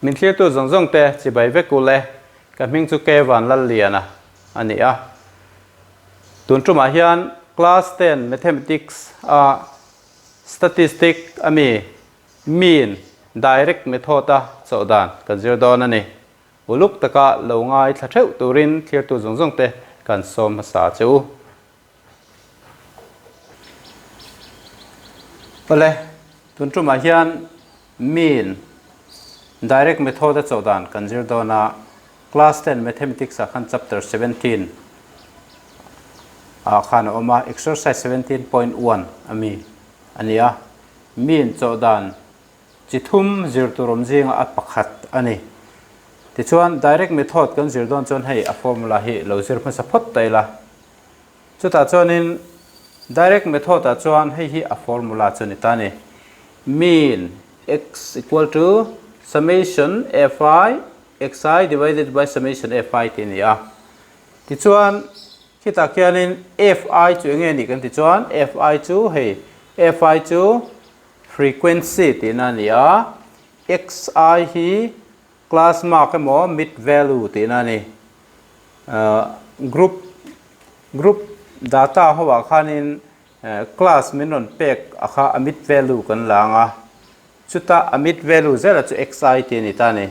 Min thlirtu zawng zawng te chibai vek u le, ka hming chu Kevan Lalliana a ni a. Tun tumah hian Class ten Mathematics a Statistic a mi mean direct method a chawh dan kan zir dawn a ni. Uluk taka lo ngaithla theuh turin thlirtu zawng zawng te kan sawm hmasa che u. Awle, tun tumah hian mean direct method a chawh dan kan zir dawn a, class ten mathematics ah khan chapter 17 ah khan a awm a, exercise 17.1 a mi a ni a, mean chawh dan chi thum zir tur awm zinga a pakhat a ni. Tichuan direct method kan zir dawn chuan hei a formula hi lo zir hmasa phawt ta ila. Chutah chuanin direct method ah chuan hei hi a formula chu a ni ta a ni. Mean x equal to summation fi xi divided by summation fi tih a ni a. Tichuan khitah khianin fi chu eng nge nih kan ti chuan fi chu hei fi chu frequency tihna a ni a. Xi hi Class mark emaw mid value tihna a ni. Group group data ho ah khanin class min rawn pek a kha a mid value kan la ang a, chuta a mid value zela chu xi tih a ni ta a ni.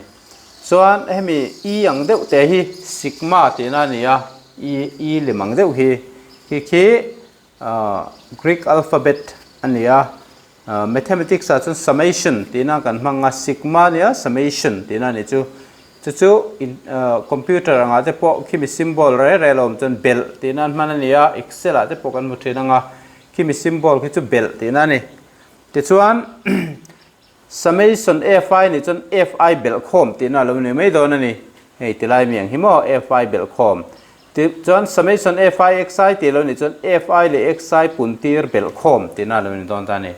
Chuan hemi e ang deuh te hi sigma tihna a ni a, e e lim ang deuh hi khi khi Greek alphabet a ni a, mathematics ah chuan summation tihna kan hmang a, sigma a nia summation tihna a ni chu. Chu chu computer angah te pawh khimi symbol reh reh lo awm chuan belh tihna an hman a ni a, excel ah te pawh kan hmu thin ang a, khimi symbol khi chu belh tihna a ni. Tichuan Summation fi nih chuan fi belhkhawm tihna a lo ni mai dawn a ni. Hei ti lai mi ang hi maw fi belhkhawm. Ti chuan summation fi xi tih lo nih chuan fi leh xi puntir belhkhawm tihna a lo ni dawn ta a ni.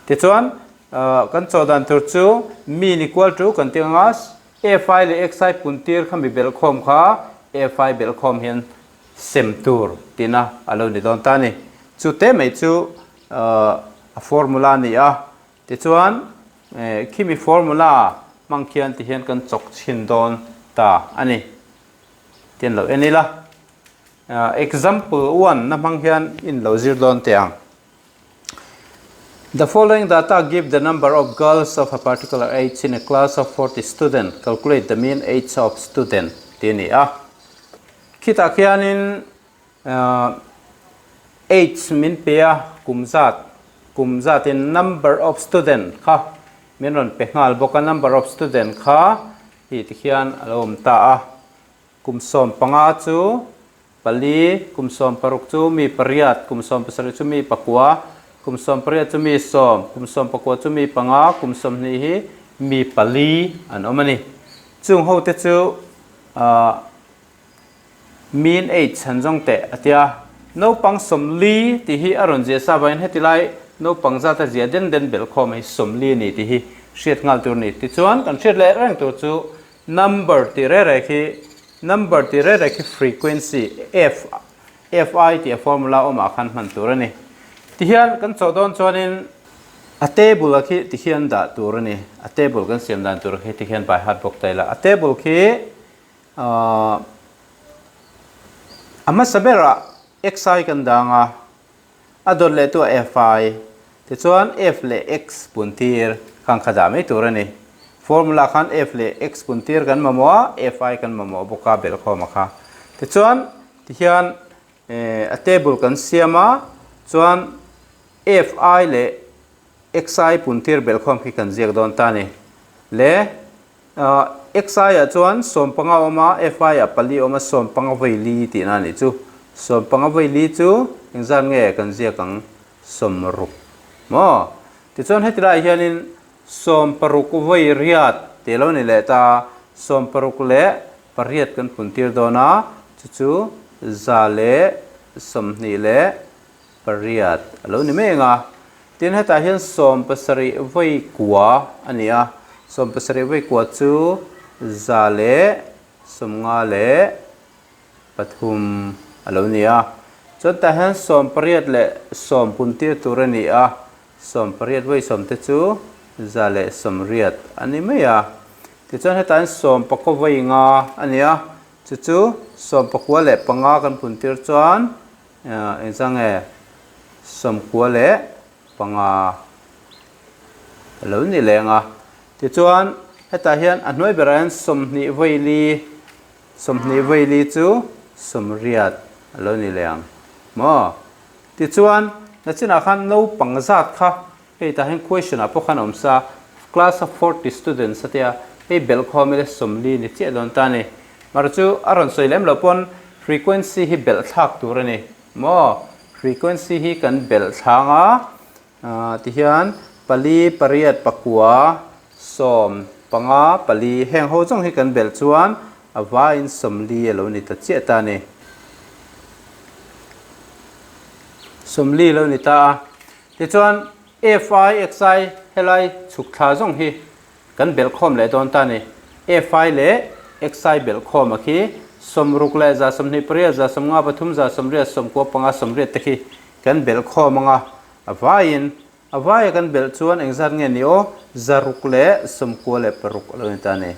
Tichuan kan chaw dan tur chu mean equal to kan tih anga fi leh xi puntir kha mi belhkhawm kha fi belhkhawm hian sem tur tihna a lo ni dawn ta a ni. Chu te mai chu a formula a ni a. Tichuan, khimi formula hmang khian tihian kan chawk chhin dawn ta a ni. Tian lo en ila. Example one na hmang hian in lo zir dawn teh ang. The following data give the number of girls of a particular age in a class of 40 student. Calculate the mean age of student tih a ni a. Khitah khianin Age min pe a, kum zat, kum zatin number of student kha min rawn pe nghal bawk a, number of student kha hei ti khian a lo awm ta a, kum 15 chu pali, kum 16 chu mi pariat, kum 17 chu mi pakua, kum 18 chu mi sawm, kum 19 chu mi panga, kum 20 hi mi pali an awm a ni. Chung ho te chu ah. Mean age han zawng teh a tia. Naupang 40 tih hi a rawn ziah sa vangin heti lai naupang zata ziah den den belh khawm hi 40 a ni tih hi hriat nghal tur a ni. Tichuan kan hriat leh reng tur chu number tih reh reh khi number tih reh reh khi frequency F Fi tih a formula awmah khan hman tur a ni. Tihian kan chawh dawn chuanin a table a khi tihian dah tur a ni. A table kan siam dan tur khi tihian by heart bawk ta ila. A table khi A hmasa berah xi kan dang a, a dawt leh tu a fi, tichuan f leh x puntir khan kha dah mai tur a ni. Formula khan f leh x puntir kan mamawh a, fi kan mamawh bawk a belhkhawm a kha. Tichuan tihian a table kan siam a, chuan fi leh xi puntir belhkhawm khi kan ziak dawn ta a ni. Le. Xi ah chuan 15 a awm a, Fi ah pali a awm a, 15 vawi li tihna a nih chu. 15 vawi li chu engzat nge kan ziak ang? 60 maw? Tichuan heti laiah hianin 60 vawi riat tih a lo ni leh ta a, 60 leh pariat kan phun tir dawn a, chu chu 128 a lo ni mai ang a. Tin hetah hian 70 vawi kua a ni a, 70 vawi kua chu 153 a lo ni a. Chuan tah hian 80 leh 10 pun tir tur a ni a, 80 vawi sawm te chu 180 a ni mai a. Tichuan hetah hian sawmpakaw vawi nga a ni a, chu chu 95 kan pun tir chuan engzah nge 95 a lo ni leng a. Tichuan hetah hian a hnuai berah hian 20 vawi li, 20 vawi li chu 80 a lo ni leng maw? Tichuan nachinah khan naupang zat kha Hei tah hian question ah pawh khan a awm sa, class a 40 students a tia, hei belh khawm ila 40 ni chiah dawn ta a ni. Mar chu a rawn sawi lem loh pawn frequency hi belh thlak tur a ni maw? Frequency hi kan belh thlang a, tihian pali, pariat, pakua, sawm, panga, pali heng ho zawng hi kan belh chuan a vaiin 40 a lo ni ta chiah ta a ni. 40 a lo ni ta a. Tichuan, Fi, Xi helai chhuk thla zawng hi kan belh khawm leh dawn ta a ni. Fi leh Xi belh khawm a khi 60 leh 128, 153, 180, 95, 80 te khi kan belh khawm ang a, a vaiin a vaia kan belh chuan engzat nge ni aw? 696 a lo ni ta a ni.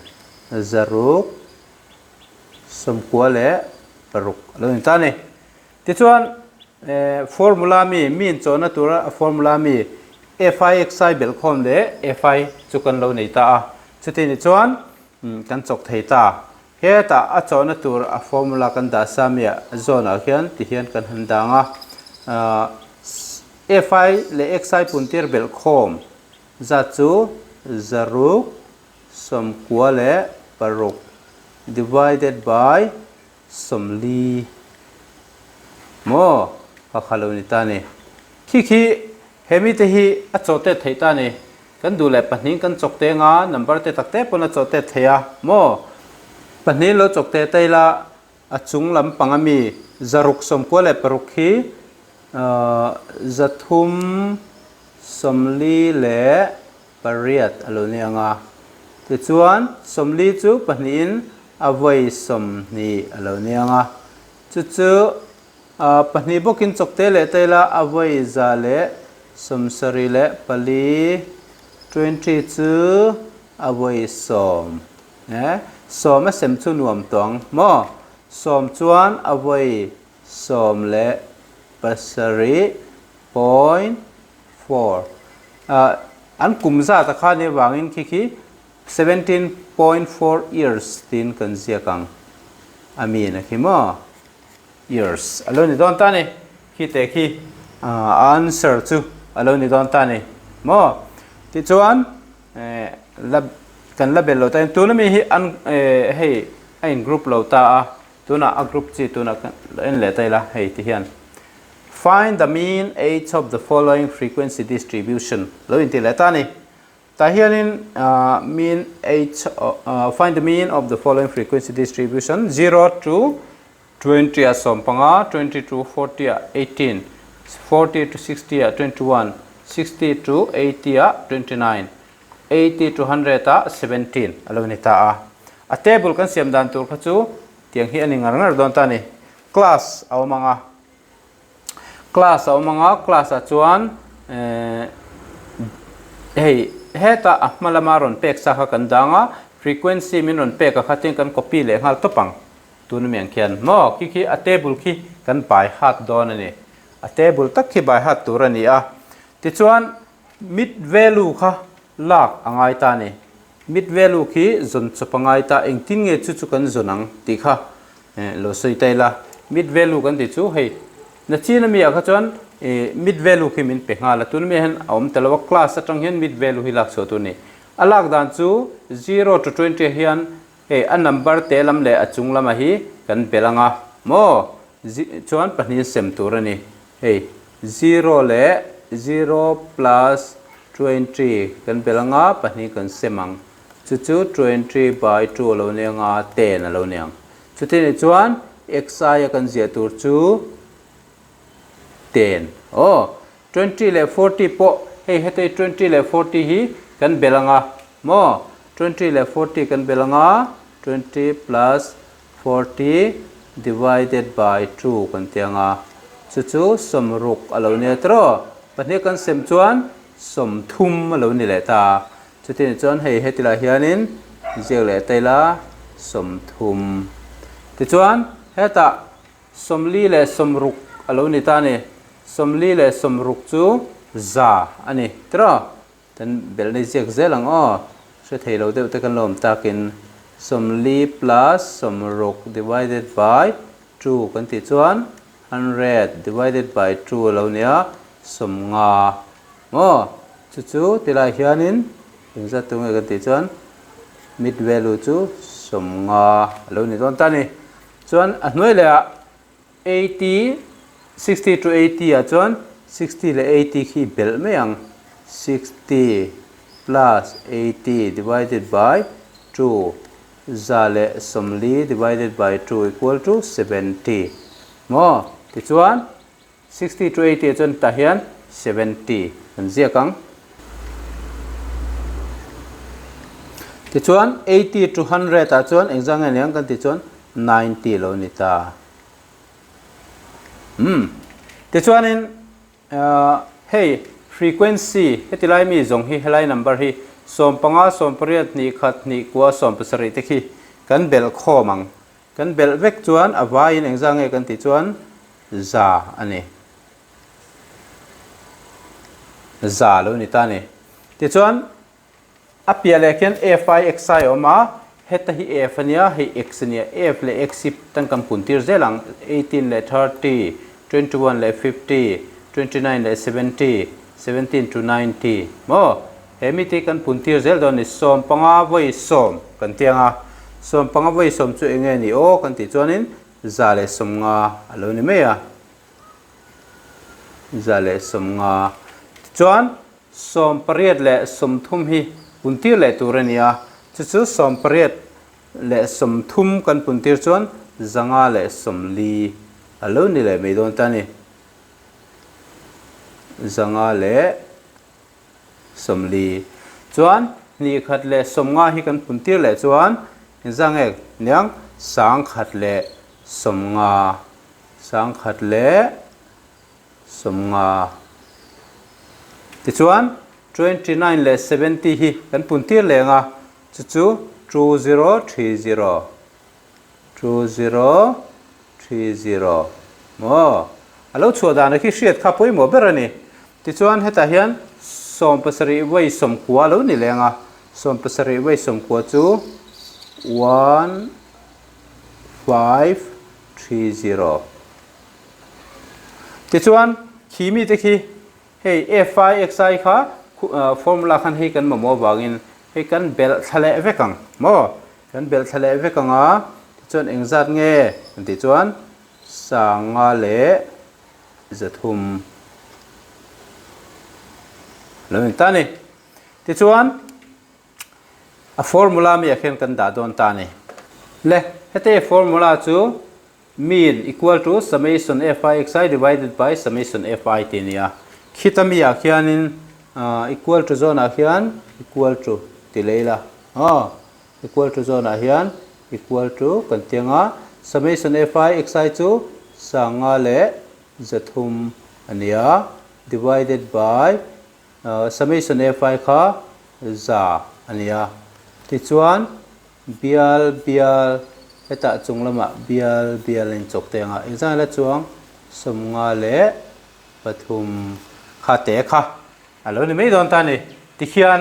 696 a lo ni ta a ni. Tichuan, formula mi, mi inchawhna tura formula mi fi xi belhkhawm leh fi chu kan lo nei ta a. Chuti ni chuan kan chawk thei ta. Hetah a chawhna tur a formula kan dah sa mi ah zawn ah khian ti hian kan han dang a. Fi leh xi puntir belhkhawm zat chu 696 divided by 40 maw ka kha lo ni ta ni. Khi khi he mite hi a chaw tet theih ta ni. Kan duh leh pahnih kan chawk te anga number te tak te pawn a chaw tet thei a maw. Pahnih lo chawk te ta ila a chung lam pang ami 696 khi 348 a lo ni ang a. Tichuan 40 chu pahnihin A vawi 20 a lo ni ang a, chu chu pahnih bawkin chawkte leh taila a vawi 174, 20 chu a vawi 10, e, 10 a sem chu nuam tawng maw? 10 chuan a vawi 17 point four, an kum zat a kha nih avangin khi khi 17.4 years tiin kan ziak ang a mi na khi maw years a lo ni dawn ta ni khi te khi answer chu a lo ni dawn ta ni maw tichuan la kan la bel lo ta tuna mi hi an hei a in group lo ta a tuna a group chi tuna kan lo en leh ta ila hei ti hian find the mean age of the following frequency distribution lo in ti leh ta ni. Tah hianin mean age find the mean of the following frequency distribution 0 to 20 ah 15, 20 to 40 ah 18, 40 to 60 ah 21, 60 to 80 ah 29, 80 to 100 ah 17 a lo ni ta a. A table kan siam dan tur kha chu tiang hi a ni ngar ngar dawn ta a ni. Class a awm ang a. Class a awm ang a, class ah chuan ehh hei hetah a hma lama rawn pek sa kha kan dang a, frequency min rawn pek a kha tin kan copy leh nghal tawp ang tun ami ang khian maw khi khi a table khi kan by heart dawn a ni, a table tak khi by heart tur a ni a, tichuan mid value kha lak a ngai ta a ni. Mid value khi zawn chawp a ngai ta, engtin nge chu chu kan zawn ang tih kha lo sawi ta ila. Mid value kan tih chu hei nachin ami ah kha chuan mid value khi min pe nghal a, tun ami ah hian a awm ta lo a, class atang hian mid value hi lak chhuah tur a ni. A lak dan chu zero to 20 ah hian hei a number te lam leh a chung lama hi kan belh ang a maw chuan pahnihin sem tur a ni. Hei zero leh zero plus 20 kan belh ang a, pahnih kan sem ang. Chu chu 20 by 2 a lo ni ang a, 10 a lo ni ang. Chuti nih chuan xi a kan ziah tur chu 10. Aw, 20 leh 40 pawh hei hetei 20 leh 40 hi kan belh ang a, maw? 20 leh 40 kan belh ang a, 20 plus 40 divided by 2 kan ti ang a, chu chu 60 a lo nia tawh. Pahnih kan sem chuan 30 a lo ni leh ta. Chutih chuan hei heti lah hianin Ziak leh ta ila 30. Tichuan hetah 40 leh 60 a lo ni ta a ni. 40 leh 60 chu za a ni tiraw? Kan belh nei ziak zel ang aw. Hre thei lo deuh te kan lo awm takin 40 plus 60 divided by 2 kan tih chuan 100 divided by 2 a lo nia 50 maw? Chu chu tilai hianin engzat tu nge kan tih chuan mid value chu 50 a lo ni dawn ta a ni. Chuan a hnuai leh ah 80, 60 to 80 ah chuan 60 leh 80 khi belh mai ang. 60 plus 80 divided by 2 140 divided by 2 equal to 70 maw? Tichuan 60 to 80 ah chuan tah hian 70 kan ziak ang. Tichuan 80 to 100 ah chuan engzah nge niang kan tih chuan 90 lo ni ta. Umm. Tichuanin hei frequency heti lai mi zawng hi helai number hi 15, 18, 2 khat, 2 kua, 17 te khi kan belh khawm ang. Kan belh vek chuan a vaiin engzah nge kan tih chuan za a ni. Za lo ni ta a ni. Tichuan A piah leh khian F I X I a awm a, heta hi F a nia, hei X a nia, F leh X hi tan kan pun tir zel ang, 18 leh 30, 21 leh 50, 29 leh 70, 17 to 90 maw? He mite hi kan pun tir zel dawn a ni, 15 vawi sawm kan ti ang a, 15 vawi sawm chu eng nge ni aw kan tih chuanin 150 a lo ni mai a, 150 tichuan 18 leh 30 hi puntir leh tur a ni a, chu chu 18 leh 30 kan puntir chuan 540 a lo ni leh mai dawn ta a ni. 540 chuan 2 leh 50 hi kan puntir leh chuan engzah nge niang 1,000 leh 50, 1,000 leh 50. Tichuan, 29 leh 70 hi kan pun tir leng a, chu chu 2030, 2030 maw? A lo chhuah dan a khi hriat kha pawimawh ber a ni. Tichuan, hetah hian 17 vawi 90 a lo ni leng a, 17 vawi 90 chu 1, 5, 3, 0. Tichuan, khi mite khi hei fi xi kha formula khan hei kan mamawh avangin hei kan belh thla leh vek ang maw? Kan belh thla leh vek ang a, tichuan engzat nge kan tih chuan 5 leh 300 lo ni ta a ni. Tichuan, a formula mi ah khian kan dah dawn ta a ni. Le, hete formula chu Mean equal to summation fi xi divided by summation fi tih a ni a. Khita mi ah khianin equal to zawn ah khian equal to ti leh ila aw equal to zawn ah hian equal to kan ti ang a summation fi xi chu 5 leh 300 a ni a divided by summation fi kha 100 a ni a tichuan Bial bial hetah chung lamah bial bial a inchawk te anga engzah la chuang 53 kha te kha a lo ni mai dawn ta a ni. Tikhian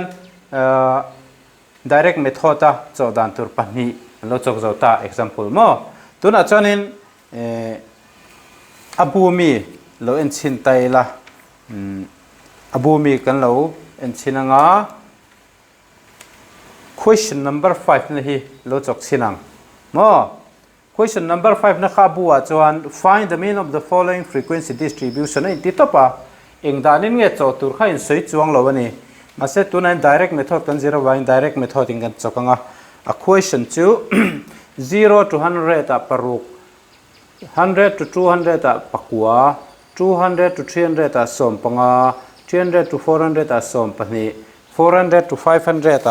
direct method a chawh dan tur pahnih an lo chawk zo ta example maw. Tunah chuanin a bu mi lo enchhin ta ila a bu mi kan lo enchhin anga. Question number 5 na hi lo chawk chhin ang maw? Question number 5 na kha bu ah chuan find the mean of the following frequency distribution a inti tawp a, eng danin nge chawh tur kha in sawi chuang lo a ni. Mahse tunah hian direct method kan zir avangin direct method in kan chawk ang a, a question chu 0 to 100 ah paruk, 100 to 200 ah pakua, 200 to 300 ah 15, 300 to 400 ah 12, 400 to 500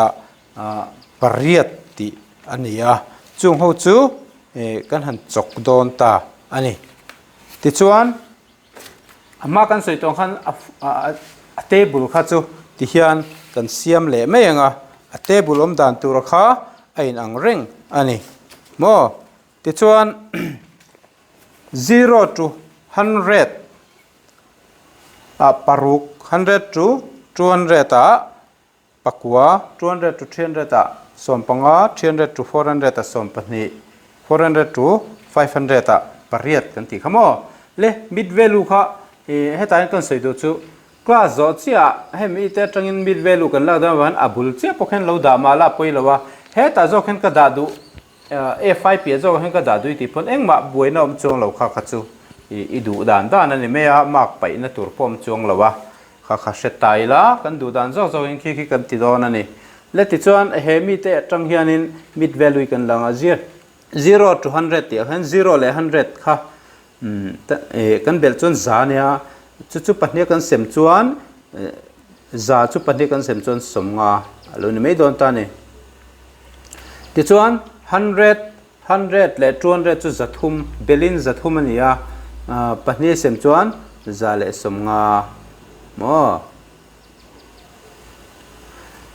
ah pariat tih a ni a, chung ho chu kan han chawk dawn ta a ni. Tichuan a hma kan sawi tawh ang khan a table kha chu tihian kan siam leh mai ang a, a table awm dan tura kha a. a inang reng a ni maw? Tichuan 0 to 100 ah paruk, 100 to 200 ah pakua, 200 to 300 ah 15, 300 to 400 ah 12, 400 to 500 ah pariat kan tih kha maw? Le mid value kha hetah hian kan sawi duh chu Class zawh chiah ah hemi te atangin mid value kan lak dawn avangin a bul chiah pawh khian lo dah mah la pawi lo a, hetah zawk hian ka dah duh FI piah zawkah hian ka dah duh i tih pawn engmah buaina awm chuang lo kha kha chu i duh dan dan a ni mai a, mark paihna tur pawh awm chuang lo a, kha kha hre ta ila kan duh dan zawk zawkin khi khi kan ti dawn a ni. Le tichuan he mite atang hianin mid value kan la ang a, zero to hundred tih ah hian zero leh hundred kha Kan belh chuan za nia, chu chu pahnih kan sem chuan za chu pahnih kan sem chuan 50 a lo ni mai dawn ta a ni. Tichuan hundred, hundred leh 200 chu 300, belhin 300 a ni a, pahnih sem chuan 150 maw?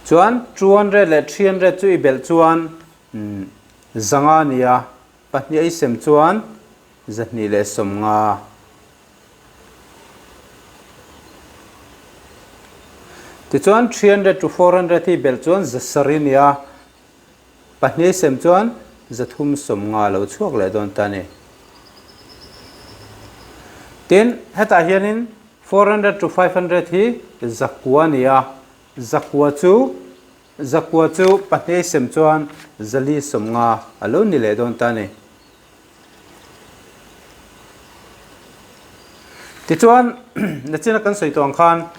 Chuan 200 leh 300 chu i belh chuan 500 a ni a, Pahnih ei sem chuan 250. Tichuan 300 to 400 hi belh chuan 700 a ni a, pahnih ei sem chuan 350 lo chhuak leh dawn ta a ni. Tin, hetah hianin 400 to 500 hi 900 a ni a, 900 chu 900 chu pahnih sem chuan 450 a lo ni leh dawn ta a ni. Tichuan, nachina kan sawi tawh ang khan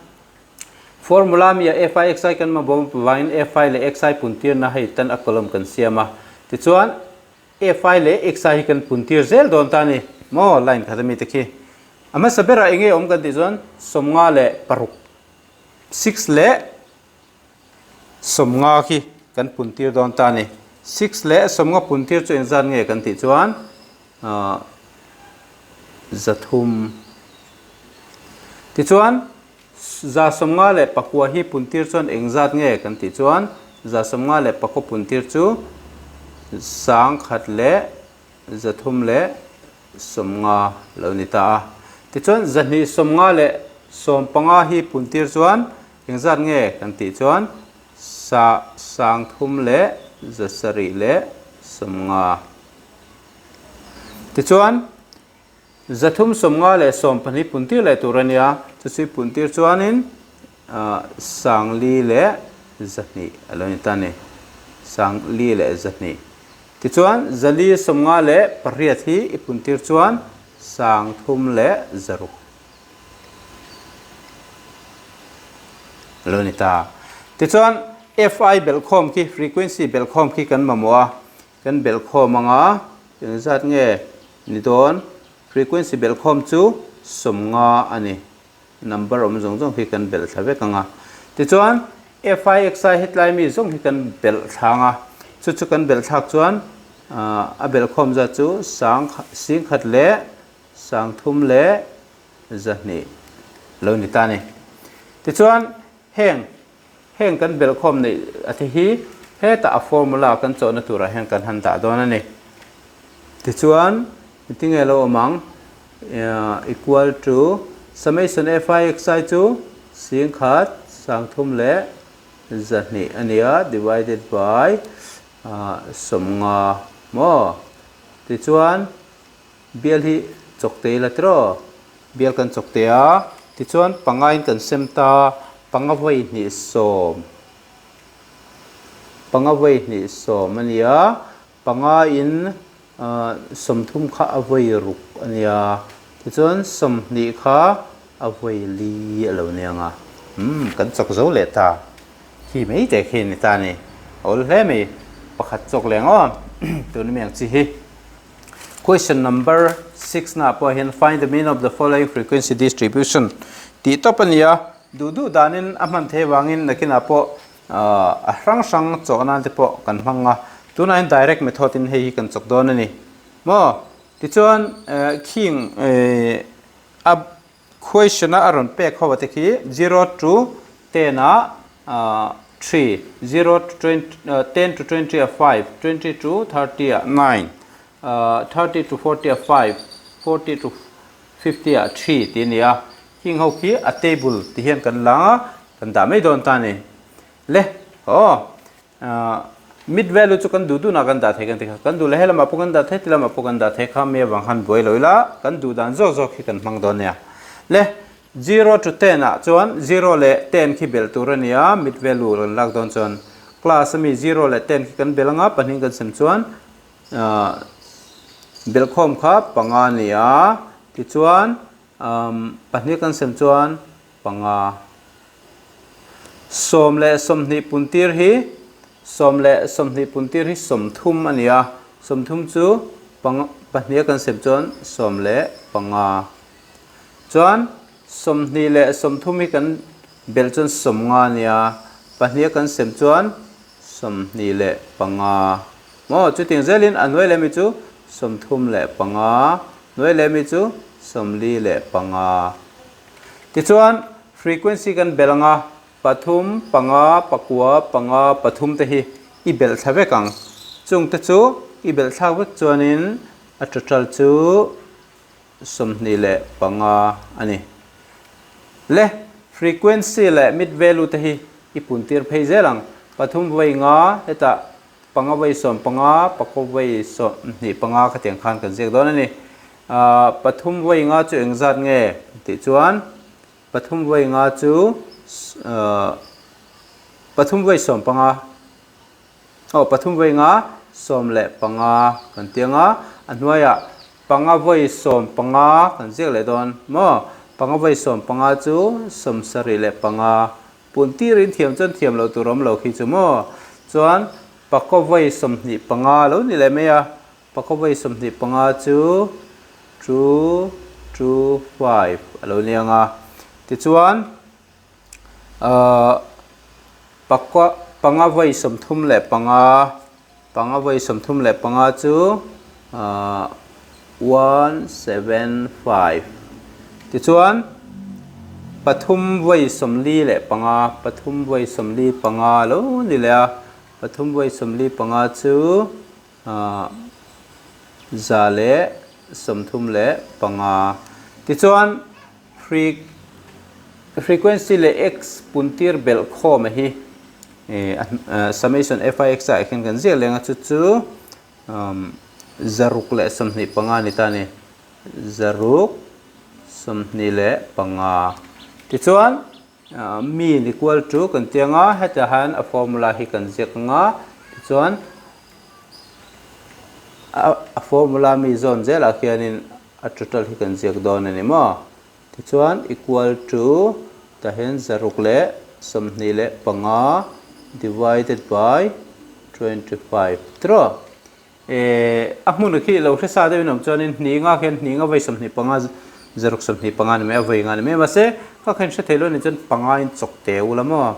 formula mi ah fi xi kan mamawh vangin fi leh xi puntirna hei tan a column kan siam a. Tichuan, fi leh xi hi kan puntir zel dawn ta a ni maw line khat ami te khi. A hmasa berah eng nge awm kan tih chuan 56, six leh 50 khi kan pun tir dawn ta a ni. Six leh 50 pun tir chu engzat nge kan tih chuan 300. Tichuan 154 hi pun tir chuan engzat nge kan tih chuan 154 pun tir chu 1350 lo ni ta a. Tichuan 255 hi pun tir chuan Engzat nge kan tih chuan sa 3750. Tichuan 352 puntir leh tur a nia, chu chu i puntir chuanin 4200 a lo ni ta a ni, 4200. Tichuan 458 hi i puntir chuan 3600. A lo ni ta. Tichuan Fi belhkhawm khi frequency belhkhawm khi kan mamawh a, kan belhkhawm anga engzat nge ni dawn? Frequency belhkhawm chu 50 a ni. Number awm zawng zawng khi kan belh thla vek anga. Tichuan Fi Xi hetlai mi zawng hi kan belh thla anga, chu chu kan belh thlak chuan a belhkhawm zat chu sang 10,000 leh 3200 lo ni ta a ni. Tichuan heng heng kan belhkhawm neih a te hi hetah a formula kan chawhna turah hian kan han dah dawn a ni. Tichuan engtinge lo awm ang equal to summation fi xi chu 10,000 3200 a ni a divided by 50 maw? Tichuan Bial hi chawk te ila tiraw? Bial kan chawk te a, tichuan pangain kan sem ta, panga vawi hnih sawm, panga vawi hnih sawm a nia, panga in 30 kha a vawi ruk a nia, tichuan 20 kha a vawi li a lo nia nga, umm kan chawk zo leh ta, khi mai te khi a ni ta a ni, a awl hle mai, pakhat chawk leh ang aw, tun ami ang chi hi. Question number 6 na pawh hian find the mean of the following frequency distribution tih tawp a ni a, duh duh danin a hman theih avangin nakinah pawh a hrang hrang chawh nan te pawh kan hmang a, tunah hian direct method in hei hi kan chawk dawn a ni maw? Tichuan khing a question a a rawn pek ho te khi zero to ten ah. 3, 0 to 20, 10 to 20 ah 5, 20 to 30 ah 9, 30 to 40 ah 5, 40 to 50 ah 3 tih a ni a. Khing ho khi a table ti hian kan lang a, kan dah mai dawn ta a ni. Le, aw, mid value chu kan duh duhnah kan dah thei kan ti kha. Kan duh leh helamah pawh kan dah thei, tilamah pawh kan dah thei kha mi avang khan buai lo ila, kan duh dan zawk zawk hi kan hmang dawn nia. Le, 0 to 10 ah chuan 0 leh 10 khi belh tur a ni a, mid value kan lak dawn chuan class ami 0 leh 10 khi kan belh anga pahnih kan sem chuan belhkhawm kha panga a ni a, tichuan pahnih kan sem chuan panga. 10 leh 20 puntir hi 10 leh 20 puntir hi 30 a ni a, 30 chu pahnih kan sem chuan 15. Chuan 20 leh 30 hi kan belh chuan 50 a ni a, pahnih kan sem chuan 25. Maw chutiang zelin a hnuai leh mi chu 35, hnuai leh mi chu 45. Tichuan frequency kan belh anga 3, 5, 9, 5, 3 te hi i belh thla vek ang. Chungte chu i belh thlak vek chuanin a total chu 25 a ni. Le, frequency leh mid value te hi i puntir phei zel ang. 3 vawi 5 hetah 5 vawi 15, 9 vawi 25 khatiang khan kan ziak dawn a ni. 3 vawi 5 chu engzat nge tih chuan 3 vawi 5 chu 3 vawi 15. Aw, 3 vawi 5, 15 kan ti ang a, a hnuaiah 5 vawi 15 kan ziak leh dawn maw? 5 vawi 15 chu 75, pun tirin thiam chuan thiam loh tur awm lo khi chu maw? Chuan 9 vawi 25 lo ni leh mai a, 9 vawi 25 chu 2, 2, 5 a lo ni ang a, tichuan Pakua 5 vawi 35, 5 vawi 35 chu 175. Tichuan 3 vawi 45, 3 vawi 45 lo ni leh a, 3 vawi 45 chu 135. Tichuan Frequency leh x puntir belh khawm a hi summation fi x ah hian kan ziak leng a chu chu 625 a ni ta a ni 625 tichuan mean equal to kan ti ang a hetah hian a formula hi kan ziak ang a tichuan a formula mi zawn zelah khianin a total hi kan ziak dawn a ni maw? Tichuan equal to tah hian 625 divided by 25 tiraw? Eh a hmun khi lo hre sa deuhin awm chuanin hnih nga khian hnih nga vawi 25 625 a ni mai a vawi nga a ni mai mahse kha khan hre thei lo a nih chuan panga in chawk te ula maw?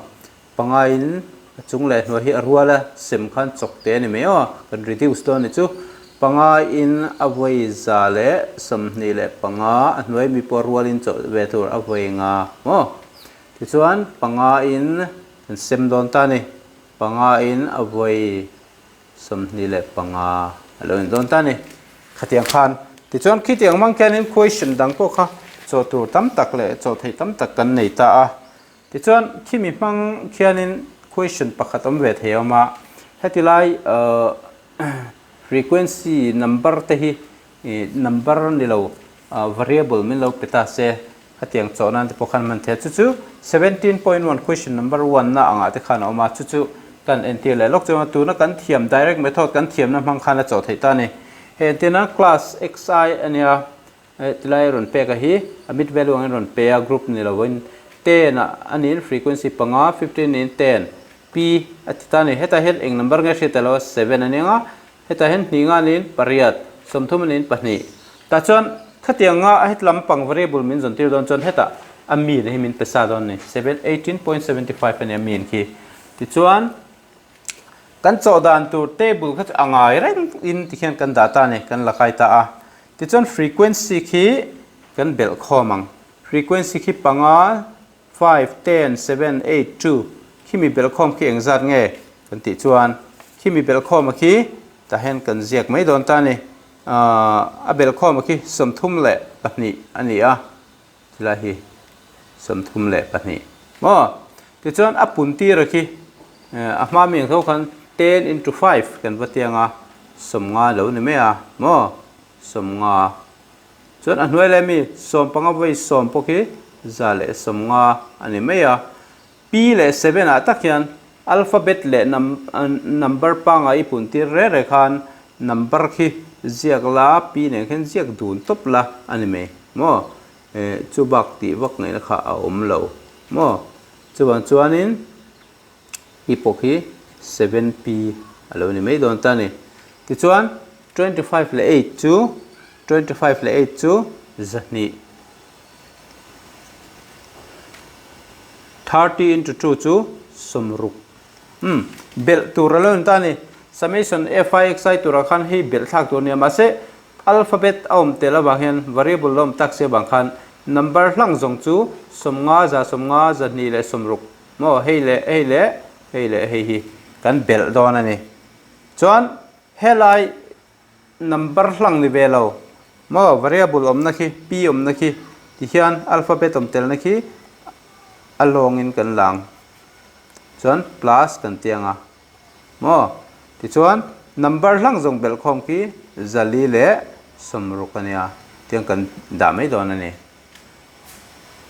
Pangaiin a chung leh hnuai hi a rual a, sem khan chawk te a ni mai aw, kan reduce dawn a ni chu. Pangaiin a vawi 125, a hnuai mi pawh rualin chawh ve tur a vawi nga maw. Tichuan pangaiin kan sem dawn ta a ni, pangaiin a vawi 25 a lo in dawn ta a ni. Khatiang khan tichuan khitiang hmang khianin question dang pawh kha chawh tur tam tak leh chawh theih tam tak kan nei ta a. Tichuan, khimi hmang khianin question pakhat awm ve thei a awm a, heti lai frequency number te hi number ni lo variable min lo pe ta se, khatiang chawh nan te pawh khan hman thei a, chu chu 17.1 question number one na angah te khan a awm a, chu chu kan entir leh lawk chuan tuna kan thiam direct method kan thiamna hmang khan a chawh theih ta a ni. Hei entirna class xi a nia. Hei tilai rawn pek a hi a mid value angin rawn pe a group ni lovin 10 ah a niin frequency panga 15 niin 10 p a ti ta a ni. Hetah hian eng number nge hriat alo a 7 a ni ang a hetah hian hnih nga niin pariat 30 a niin pahnih tah chuan khatiang nga het lampang variable min zawn tir dawn chuan hetah a mean hi min pe sa dawn a ni 7 18.75 a ni a mean khi tichuan Kan chawh dan tur table kha chu a ngai reng in ti khian kan dah ta a ni, kan la kai ta a. Tichuan frequency khi kan belh khawm ang. Frequency khi panga, five, ten, seven, eight, two Khimi belhkhawm khi engzat nge kan tih chuan khimi belhkhawma khi tah hian kan ziak mai dawn ta a ni. A belhkhawma khi 32 a ni a, chulai hi 32 maw? Tichuan a pun tira khi a hma mi ang tho khan ten into five kan va tiang a, 50 lo ni mai a maw? 50. Chuan a hnuai leh mi 15 vawi sawm pawh khi 150 a ni mai a. P leh seven ah tak hian alphabet leh number pangai i pun tir re re khan number khi ziak la, P nen khian ziak dun tawp la a ni mai maw? Chu bak tih vak ngaihna kha a awm lo maw? Chuvang chuanin i pawh khi seven P a lo ni mai dawn ta a ni. Tichuan 25 leh eight chu 25 leh eight chu 200. 30 into 2 chu 60. Umm, belh tur a lo ni ta a ni. Summation fi xi turah khan hei belh thlak tur a nia. Mahse, alphabet a awm tel avang hian variable la awm tak si avang khan number hlang zawng chu 50, 150, 260 maw hei leh hei leh hei leh hei hi kan belh dawn a ni. Chuan helai Number hlang ni ve lo maw variable awmna khi p awmna khi ti hian alphabet awm telna khi a lawngin kan lang chuan plus kan ti ang a maw tichuan number hlang zawng belh khawm khi 460 a nia tiang kan dah mai dawn a ni.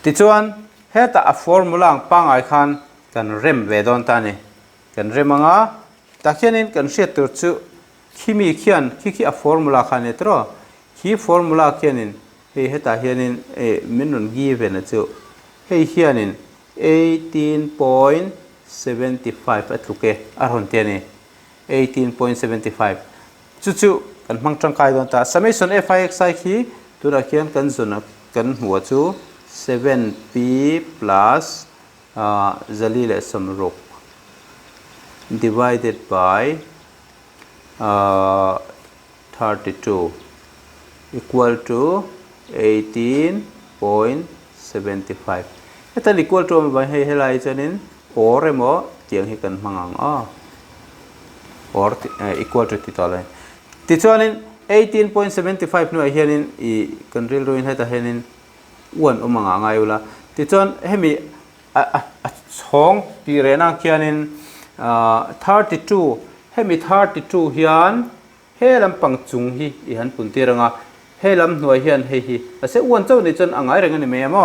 Tichuan hetah a formula ang pangngai khan kan rem ve dawn ta a ni. Kan rem ang a tah khianin kan hriat tur chu Khi mi khian khi khi a formula kha ania tiraw? Khi formula khianin hei hetah hianin eh min rawn given a chu hei hianin 18.75 a tluk e a rawn ti a ni. 18.75 chu chu kan hmang tangkai dawn ta. Summation fixi khi tunah khian kan zawn a kan hmuh a chu 7p plus 460 divided by 32 equal to 18.75 hetan equal to awm avangin hei helai hi chuanin or emaw tiang hi kan hmang ang aw or equal to ti tawh lo tichuanin 18.75 hnuaiah hianin ih kan rilruin hetah hianin one awm ang ah ngai ula tichuan hemi A chhawng tih rehna khianin 32 hemi 32 hian he lampang chung hi i han pun tir ang a, he lam hnuai hian hei hi mahse uan chauh nih chuan a ngai reng a ni mai em aw,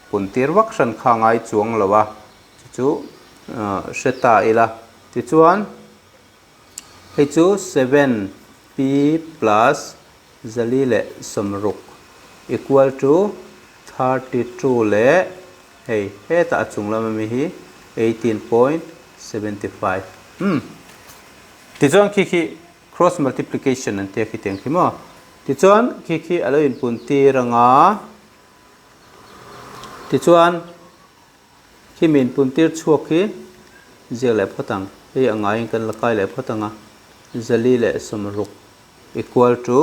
pun tir vak hran kha a ngai chuang lo a, chu chu hre ta ila tichuan hei chu 7p plus 460 equal to 32 leh hei hetah a chung lam ami hi 18.75 umm tichuan khi khi cross multiplication an tia khi tiang khi maw tichuan khi khi a lo inpun tir anga tichuan Khi min pun tir chhuak hi ziak leh phawt ang. Hei a ngaiin kan la kai leh phawt ang a, 460 equal to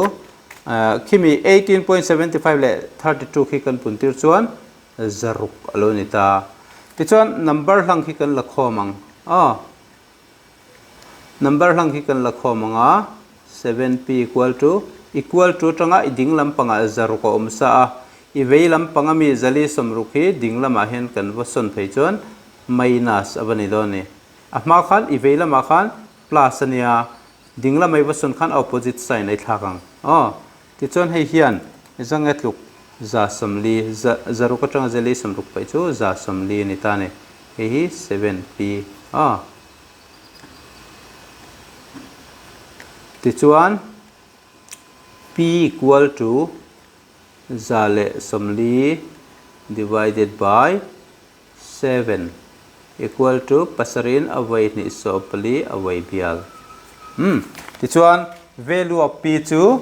khimi 18.75 leh 32 khi kan pun tir chuan 600 a lo ni ta. Tichuan number hlang khi kan la khawm ang aw. Number hlang khi kan la khawm ang a, 7p equal to, equal to atanga i ding lampangah 600 a awm sa a, i vei lampang ami 460 hi ding lamah hian kan va sawn phei chuan minus a va ni dawn a ni. A hma khan i vei lamah khan plus a nia, ding lama i va sawn khan a opposite sign a i thlak ang. Aw, tichuan hei hian zange tluk 40, 600 atanga 460 paih chu 40 a ni ta a ni. Hei hi 7p a. Tichuan, P equal to 140 divided by 7 equal to pasarin a vawi hnih 14 a vawi bial. Umm, tichuan value of P chu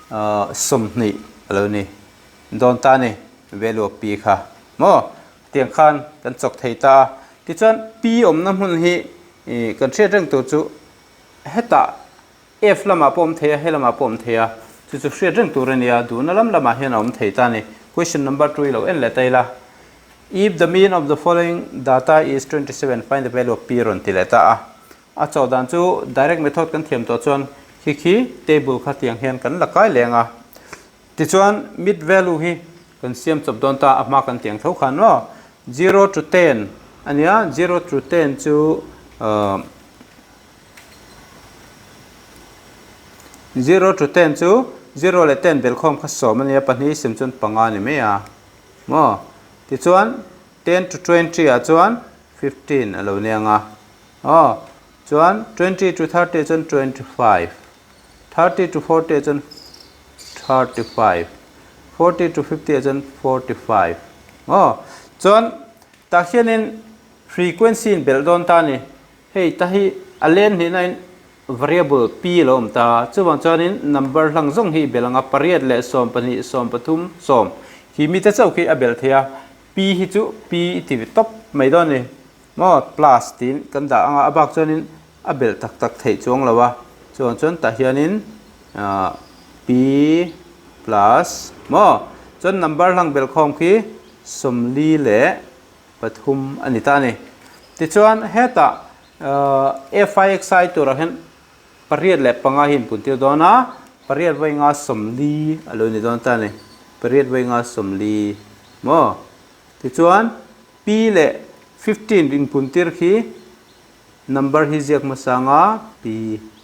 20 a lo ni dawn ta a ni, value of P kha maw? Tiang khan kan chawk thei ta a. Tichuan P awmna hmun hi kan hriat reng tur chu hetah F lamah pawh awm thei a, he lamah pawh awm thei a, chu chu hriat reng tur a ni a, duhna lam lamah hian a awm thei ta a ni. Question number 2 i lo en leh ta ila. If the mean of the following data is 27, find the value of p rawn ti leh ta a. A chawh dan chu direct method kan thiam tawh chuan khi khi table kha tiang hian kan la kai leng a. Tichuan mid value hi kan siam chawp dawn ta a hma kan tiang tho khan maw zero to ten a nia zero to ten chu ahh zero to ten chu zero leh ten belhkhawm kha sawm a nia pahnih sem chuan panga a ni mai a maw tichuan ten to twenty ah chuan fifteen a lo nia ang a aw chuan twenty to thirty ah chuan 25. 30 to 40 ah chuan 35, 40 to 50 ah chuan 45 aw. Chuan tah hianin frequency in belh dawn ta a ni. Hei ta hi a len hnihna in variable p a lo awm ta a, chuvang chuanin number hlang zawng hi i belh ang a, pariat leh 12, 13, 10 khi mite chauh khi a belh thei a, p hi chu p i ti tawp mai dawn a ni. Maw plus tiin kan dah ang a, a bak chuanin a belh tak tak theih chuang lo a, chuan chuan tah hianin ah p plus maw chuan number hlang belh khawm khi 43 a ni ta a ni. Tichuan hetah ah fixi turah hian pariat leh panga hi inpun tir dawn a, pariat vawi nga 40 a lo ni dawn ta a ni, pariat vawi nga 40 maw tichuan P leh 15 inpun tir khi number hi ziak hmasa anga P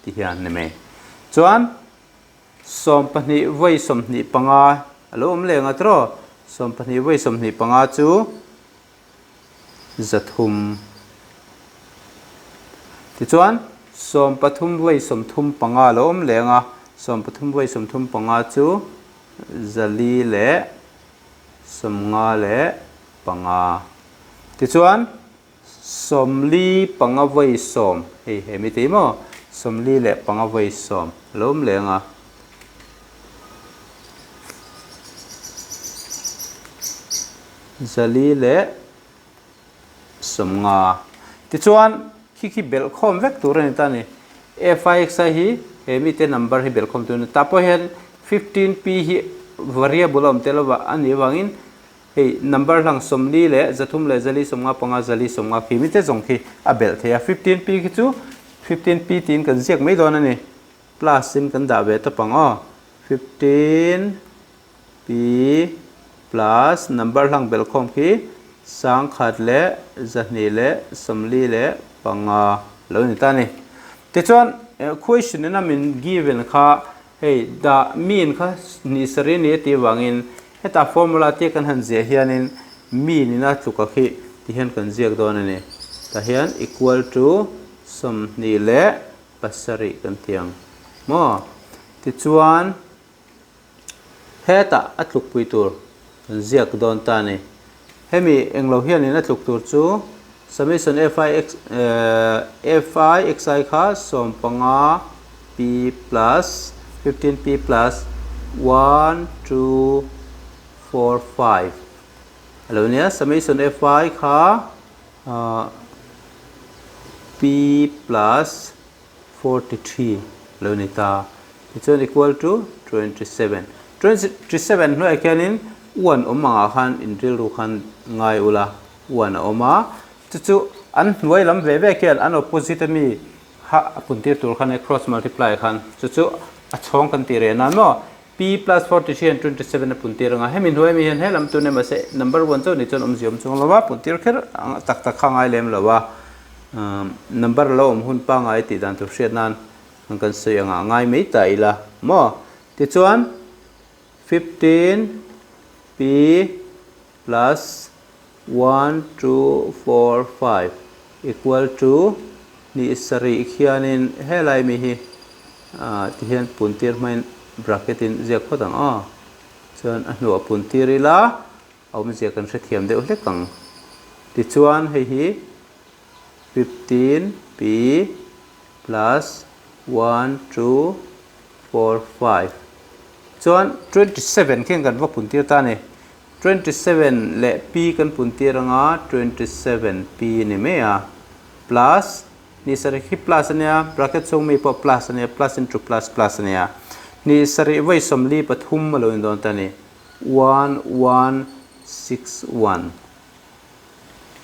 ti hian ni mai. Chuan 12 vawi 25 a lo awm leh ngat rawh. 12 vawi 25 chu 300. Tichuan 13 vawi 35 a lo awm leh anga 13 vawi 35 chu 400 leh 55. Tichuan, 45 vawi 10, hei he mi tih maw? 45 vawi 10 a lo awm leng a. 450. Tichuan, khi khi belh khawm vek tur a ni ta a ni. FIXI hi he mite number hi belh khawm tur a ni. Tah pawh hian 15P hi variable a awm tel avang a nih avangin hei number hlang 40 leh 300 leh 400 55 450 khi mite zawng khi a belh thei a. 15P khi chu 15P tiin kan ziak mai dawn a ni. Plus in kan dah ve tawp ang aw. 15. P plus number hlang belhkhawm khi 1225 lo ni ta a ni. Tichuan question in a min given kha hei dah mean kha hnih sarih ni a tih avangin heta formula te kan han ziah hianin mean in a tluka khi ti hian kan ziak dawn a ni. Tah hian equal to 27 kan ti ang maw? Tichuan. Hetah a tlukpui tur kan ziak dawn ta a ni. Hemi englo hianin a tluk tur chu summation fi x fi xi kha 15 p plus 15 p plus 1 2 4 5 a lo nia. Summation fi kha p plus 43 lo ni ta. Tichuan equal to 27. 27 hnuaiah khianin one awm angah khan in rilru khan ngai ula, one a awm a. Chu chu an hnuai lam ve ve khian an opposite ami kha a pun tir tur khan cross multiply khan chu chu a chhawng kan tih reh nan maw p plus 43 and 27 a pun tir anga hemi hnuai ami hian he lam tur emaw se number one chu ni chuan awmzia awm chuang lo va pun tir kher tak tak kha ngai lem lo a. Number lo awm hun pangngai tih dan tur hriat nan an kan sawi angah ngai mai ta ila maw? Tichuan 15 p plus 1 2 4 5 equal to 27 khianin helai mi hi tihian pun tir hmain bracket in ziak phawt ang aw. Chuan a hnuah pun tir ila. A awmzia kan hrethiam deuh hlek ang. Tichuan hei hi 15 p plus 1 2 4 5 chuan 27 khian kan va pun tir ta a ni. 27 leh p kan pun tir anga 27 p ni mai a plus ni sarih khi plus a nia bracket chhung mi pawh plus a nia plus into plus plus a nia ni sarih vawi 43 a lo in dawn ta a ni. 1161.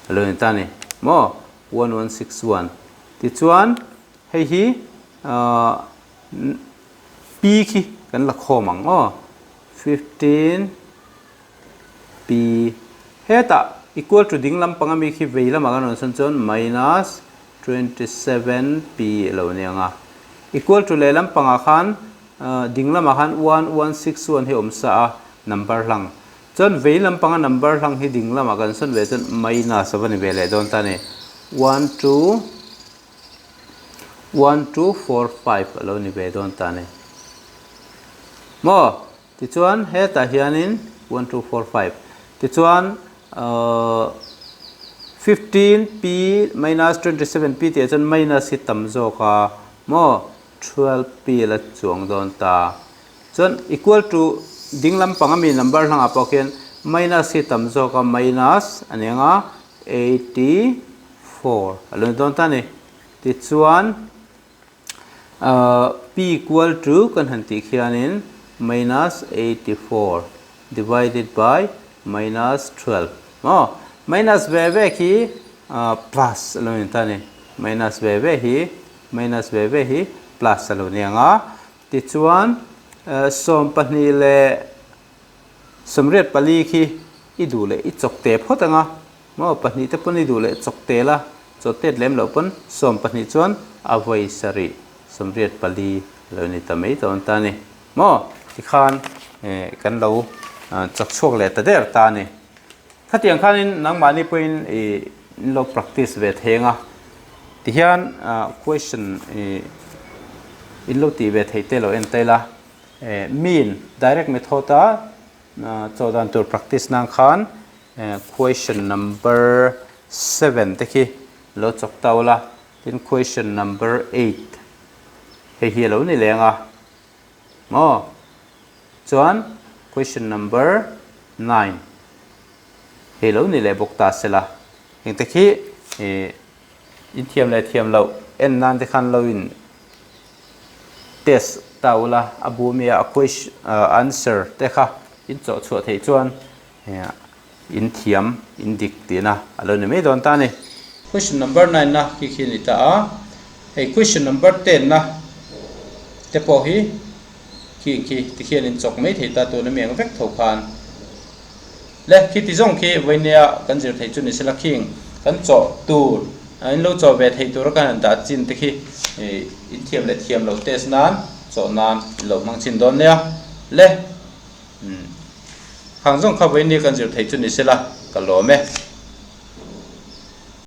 a lo ni ta a ni maw 1161 tichuan hei hi P khi kan la khawm ang aw 15 P hetah equal to ding lampang ami khi vei lamah kan rawn sawn chuan minus 27 P a lo ni ang a equal to leh lampangah khan ding lamah khan 1161 hi a awm sa a number hlang Chuan vei lampanga number hlang hi ding lamah kan sawn ve chuan minus a va ni ve leh dawn ta a ni. 1 2 1 2 4 5 a lo ni ve dawn ta a ni. Maw? Tichuan hetah hianin 1 2 4 5 tichuan ahh 15 p minus 27 p tih ah chuan minus hi tam zawk a maw 12 p a la chuang dawn ta. Chuan equal to ding lampang ami number hlangah pawh khian minus hi tam zawk a, minus a ni ang a, 84 a lo ni dawn ta a ni. Tichuan p equal to kan han tih khianin minus 84 divided by minus 12 maw? Minus ve ve khi plus a lo ni ta a ni. Minus ve ve hi minus ve ve hi plus a lo ni ang a. Tichuan, 24 khi i duh leh i chawk te phawt ang a, maw pahnih te pawn i duh leh chawk te la, chaw tet lem loh pawn 12 chuan a vawi sarih 84 lo ni ta mai dawn ta a ni. Maw tikhan kan lo chawk chhuak leh ta der ta a ni. Khatiang khanin nangmahni pawhin i in lo practice ve thei ang a, tihian question in lo tih ve theih te lo en ta ila, mean direct method a chaw dan tur practice nan khan question number 7 te khi lo chawk ta ula, tin question number 8 hei hi a lo ni leng a maw chuan question number 9. Hei lo ni leh bawk ta sela, engte khi in thiam leh thiam loh en nan te khan lo in test ta ula, a bu mi a question answer te kha in chawh chhuah theih chuan in thiam in dik tihna a lo ni mai dawn ta a ni. Question number 9 na khi khi a ni ta a, hei question number 10 na te pawh hi khi khi tikhian in chawk mai thei ta tuna mi ang vek tho khan. Le, khi ti zawng khi vawinia kan zir theih chu ni sela khing kan chawh tur, in lo chawh ve theih tura kan han dah chin te khi in thiam leh thiam lo test nan chawh nan in lo hmang chin dawn nia. Le, khang zawng kha vawinia kan zir theih chu ni sela ka lawm e.